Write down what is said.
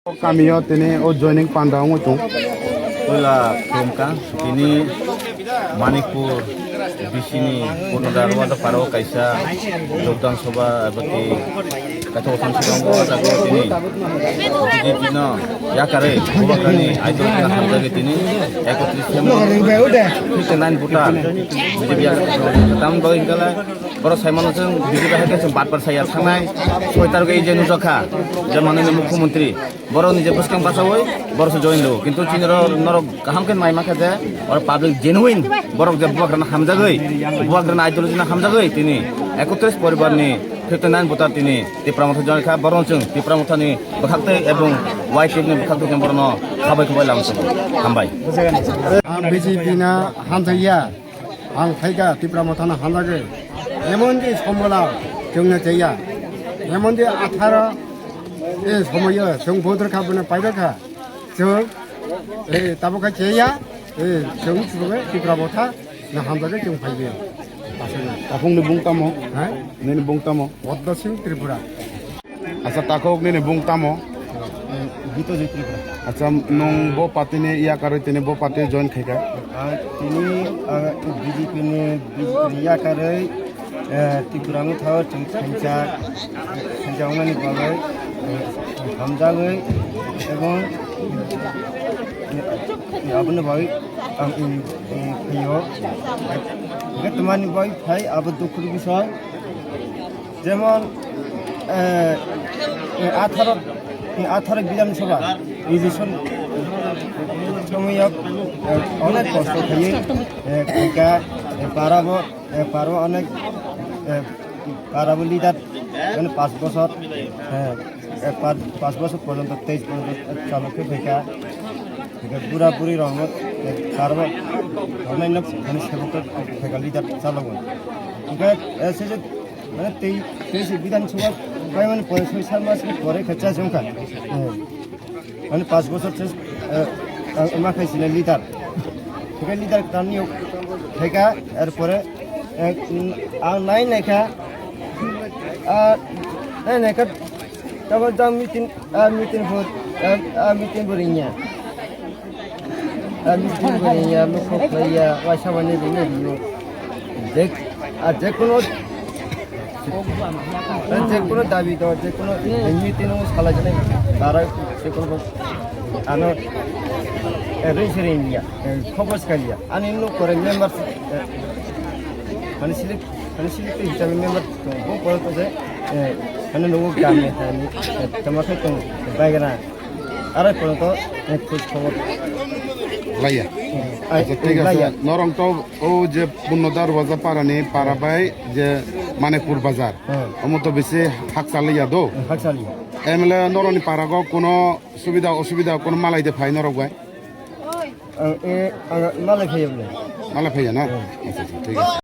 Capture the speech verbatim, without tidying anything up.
Kamio tini o joining panda wngwi tong. Puila khulumkha, tini Manipur B C ni Purnoda Rwada Parao kaisa jogdan sabha eba tei kaisa othom sabha wngkha, o jaga o tini B J P no yakarwi bubagrani idol no hamjagwi tini ekotris khe fifty nine voter B J P yakarwi. Tamni bagwi hwnkhe borok saimano chwng B J P hai khe chwng batpar saya thangnai, soi tarok ei je nukjakha je manwini mukhyamantri. Borok ni je bwskang bachawi borok se join lo, kintu chini ro norok kaham khe mai makha je oro public genuine borok je bubagrana hamjagwi, bubagrana ideology na hamjagwi tini ekotris poribar ni fifty nine voter tini Tipra Motha join kha, borok chwng Tipra Motha ni bwkhak tei ebong Y T F ni bwkhak tei borok no khabai khabai lam swngo. Hambai. Ang B J P na hamjakya. Ang phaikha Tipra Mothano hamjagwi. Emonki sombola chwngno chaya. Emonki atharo e somoyo chwng bodor kha bono paidakha. Chwng e tabukha chaya. E chwng chwngno Tipra Motha no hamjagwi chwng phaikha. Aswkno. Takhukni bung tamo? Ha? Nini bung tamo? Padma Singh Tripura. Acha, takhuk nini bung tamo? Gito Jyoti Tripura. Acha, nwng bo party ni yakarwi tini bo party join khaikha? Ah, tini, ah, B J P ni, B J P ni yakarwi, eh, Tripura no thawi chwng khainsa, khainsa wngnani bagwi, eh, hamjagwi, ebong, eh, aboni bagwi ang, eh, eh, phaio. Hwnkhe twmani bagwi phai abo dukhu ni bisoi. Jemon, eh, eh, atharo, eh, atharo Bidhan Sabha election somoyo, eh, onek kosto khaiwi, eh, khaikha, eh, parabo, eh, parabo onek, eh, parabo leader, mane, panch bochor, eh, eh, panch, panch bochor porjonto, teis porjonto, eh, chalok khe phaikha. Hingke bura buri rok no, eh, karbo, rok no, mane, sebok khe phaikha leader chalogwi. Hingke, eh, se je, mane, tei, tei se Bidhan Sabha bai, mane, pore soi sat mas ni pore khe chase wngkha. Eh, mane, panch bochor se, eh, ang ma khai sini leader. Hingke leader tani phaikha, er pore, eh, ang nai nai kha, ah, nai nai kha, tamo jang meeting, ah, meeting bo, ah, ah, meeting bo ringya. Ah, meeting bo ringya, lukho khlaiya, waisa mani ringya ringo. Je, ah, je kono, ah, je kono dabi do, je kono meeting o sala jani, bara je kono ano, eh, ring se ringya, eh, khobor skaliya. Ani nuk kore member, eh, mani silik, mani silik te hisabe member tong, bo kore to je, eh, mani nugo gami hani, eh, tama khe tong, baigana. Arai kono to, eh, khoj khobor. Laiya. Ai, acha, thik ase. Laiya. Norong to o je Punno Darwaja para ni para bai je Manipur Bazar. Hmm. Omo to bisi hakchaliya do. Hakchaliya. M L A noroni para go kono subida osubida kono malai de phai norok bai? Ang, eh, ang malai phaiya bole. Malai phaiya na? Hmm. Acha, acha, thik ase.